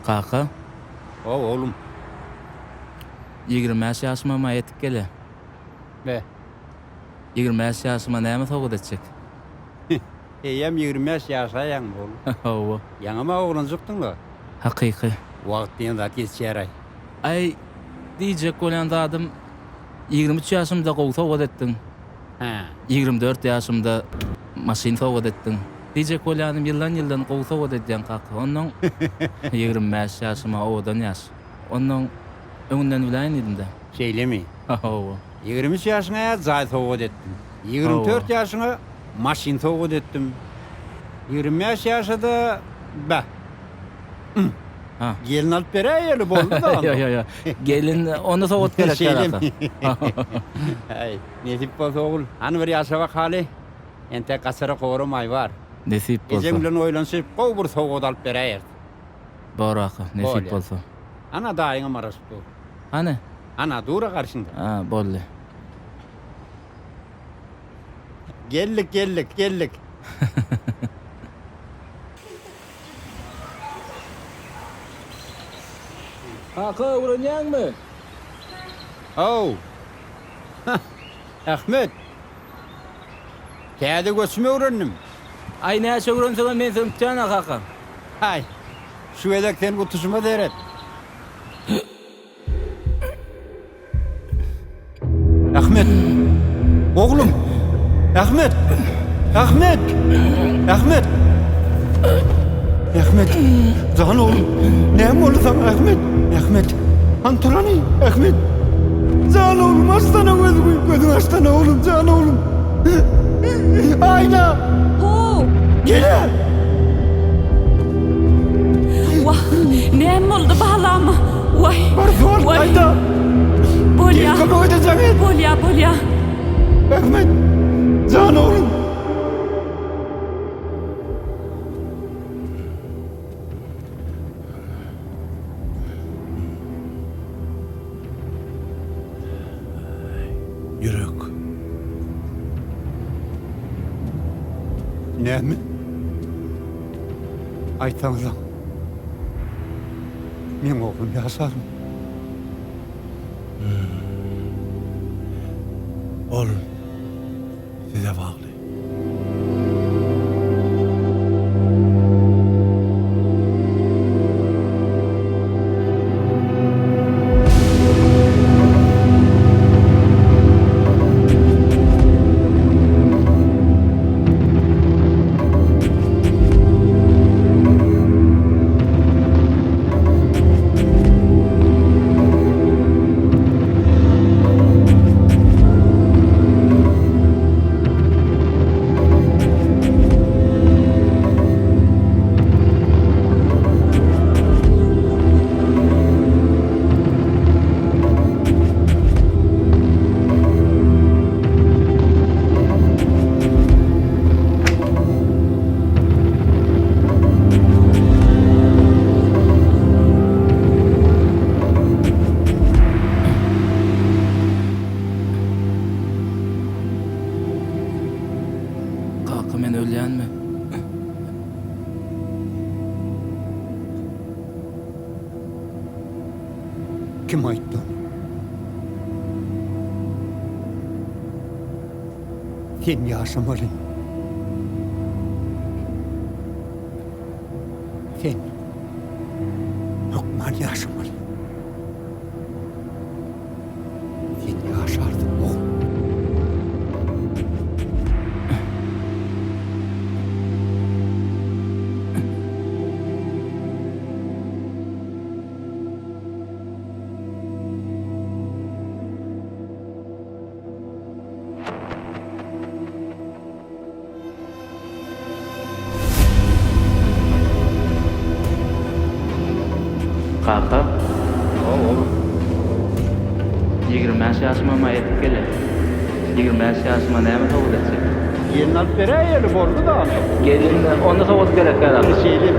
Kaka. Haw, oglum. 25 ýaşyma ýetip gelýär. Be. 25 ýaşyma näme sowgat etjek? Eýýäm 25 ýaşaýaňmy, oglum? Hawa. Ýaňam-a oglanjykdyň-la. Hakyky. Wagt diýen zat geçýär-aý. Aý, diýjek bolýan zadym, 23 ýaşymda gowy sowgat etdiň. Hä. 24 ýaşymda maşyn sowgat etdiň. Diýjek bolýanym, ýyldan-ýyldan gowy sowgat edýäň kaka. Onnoň 25 ýaşyma owadan ýaş. Onnoň öňünden biläýin diýdim-dä. Şeýlemi? Hawa. 23 ýaşyňa jaý sowgat etdim. 24 ýaşyňa maşyn sowgat etdim. 25 ýaşa-da, beh, Ha. Gelin alyp beräýeli boldy-da onda. Ýok, ýok, ýok. Gelin, onda sowgat gerek däl ata. Äý, nesip bolsa ogul. Hany bir ýaşa bakaly. Entek gaçara goram aý bar. Nesip bolsa. Ejeň bilen oýlanyşyp, gowy bir sowgat alyp beräýeris. Bor aka, nesip bolsa. Ana daýyňam garaşyp dur. Hany? Ana, dur-a garşyňda. Ha, boldy. Geldik, geldik, geldik. Kaka, öwrenýäňmi? Haw. Hah, Ahmet. Täze göçüm öwrendim. Aý, näçe öwrenseňem men seni tutýan-a, kaka. Haý, şu gezek sen utuşyma seret. Ahmet! Oglum! Ahmet! Ahmet! Ahmet! Ahmet! Jan oglum! Näme boldy saňa Ahmet? Ahmet! Han turany Ahmet! Jan oglum açsana gözüňi! Gözüňi açsana oglum, jan oglum! Aýna! How! Gel-ä! Wah, näme boldy balam? Waý! Bar sor, Waý! Aýna! Bolýa. Gel kömek edejek et! Bolýa, bolýa. Ahmet! Jan oglum! Ýürek. Näme? Aýtsaňyzam. Meň oglum ýaşarmy? Ol size bagly. Kaka men ölýänmi? Kim aýtdy ony? Sen ýaşamaly. Sen hökman ýaşamaly. Sen ýaşarsyň, ogul. Kaka. Hawa, oglum. 25 ýaşymam-a ýetip gelýär. 25 ýaşyma näme sowgat etjek? Gelin alyp beräýeli, boldy-da onda. Gelin, onda sowgat gerek däl ahyry. Şeýle.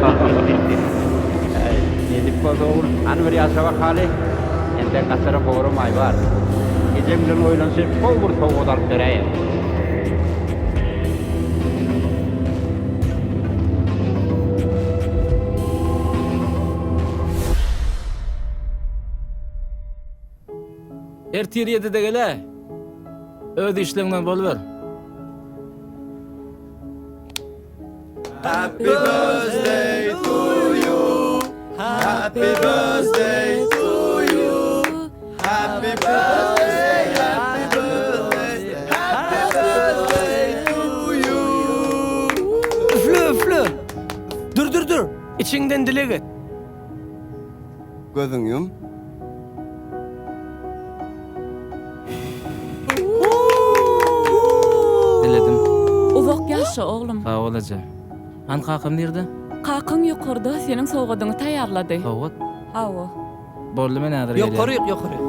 Äý, nesip bolsa oglum. Hany bir ýaşa bakaly. Entek gaçara goram aý bar. Ejeň bilen oýlanyşyp, gowy bir sowgat alyp beräýerin. Ertir ýedide geläý. Öz işleňden boluber. Happy birthday to you. Happy birthday to you. Happy birthday, happy birthday, happy birthday to you. Üfle, üfle. Dur, dur, dur. Içiňden dileg et. Gözüňi ýum. Diledim. Uzak ýaşa, oglum. Sag bol, eje. Hany kakam nirde? Kakaň ýokarda seniň sowgadyňy taýýarlady. Sowgat? Hawa. Boldy men häzir gelýän. Ýokaryk, ýokaryk.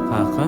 Kaka?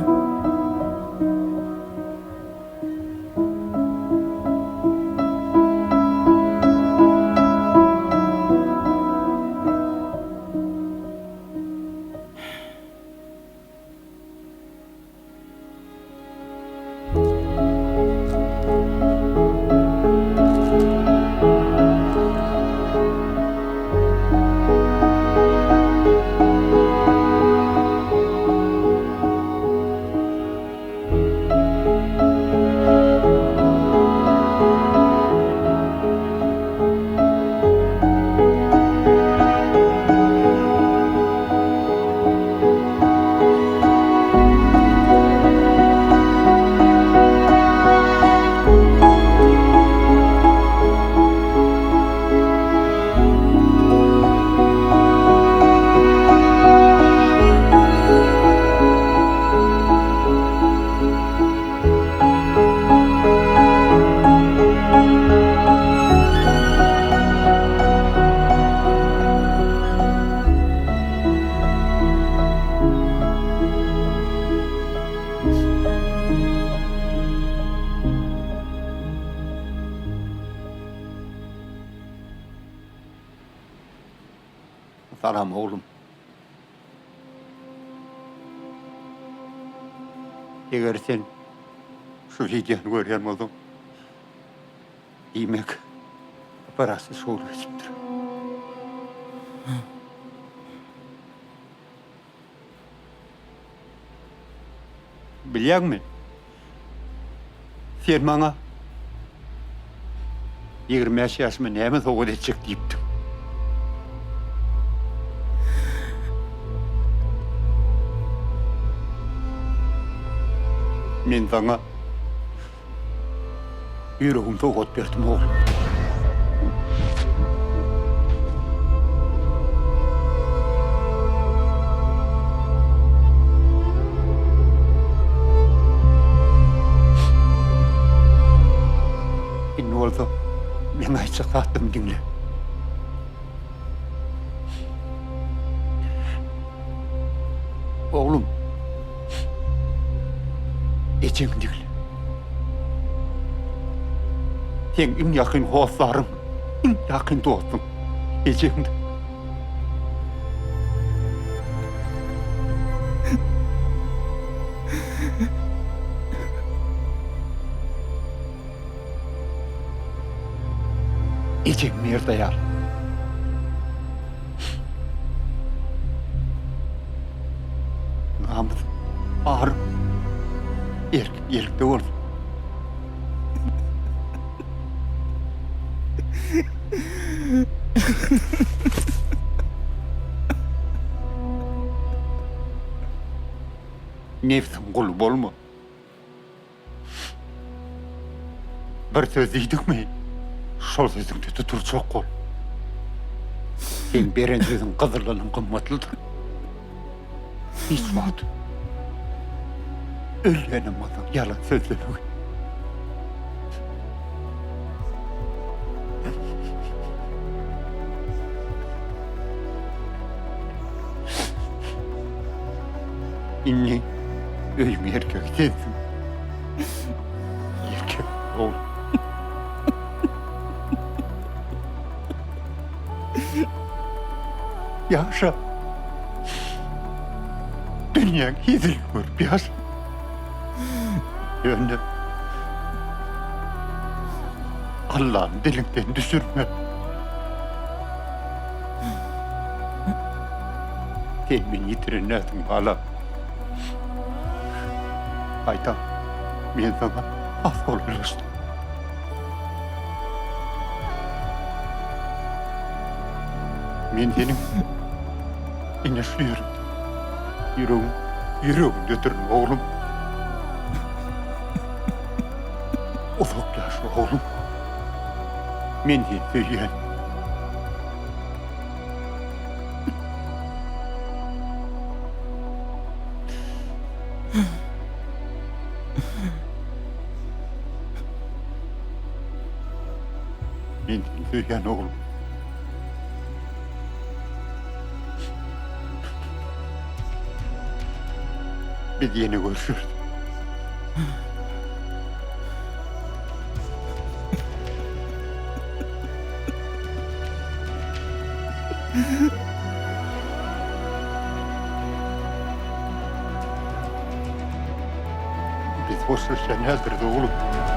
Salam oglum. Eger sen şu wideony görýän bolsaň, diýmek, operasiýa şowly geçipdir. Bilýäňmi, sen maňa 25 ýaşyma näme sowgat etjek diýipdiň. Men saňa ýüregimi sowgat berdim, oglum. Indi bolsa meň aýtjak zatlarymy diňle. Oglum, ejeňi diňle. Seň iň ýakyn hossaryň, iň ýakyn dostuň ejeňdir. Ejeň nirde ýar? Namys, ar, erk ýelikde bolsun. Nebsiň guly bolma. Bir söz diýdikmi, şol sözüňde tuturjak bol. Seň beren sözüň gyzyldanam gymmatlydyr. Hiç wagt ölýänem bolsaň ýalan sözlemegin. Indi öýüň erkegi sensiň. Erkek bol. Ýaşa. Dünýäň hezilini görüp ýaşa. Ýöne Allany diliňden düşürme. Sen meni ýitiren dälsiň, balam. Gaýtam, men saňa has golaýlaşdym. Men seniň ine şu ýeriňde, ýüregiň ýüregiňdedirn, oglum. Uzak ýaşa, oglum. Men seni söýýän. Men seni söýýän oglum. Biz ýene görüşeris. Biz hoşlaşýan häziriz oglum.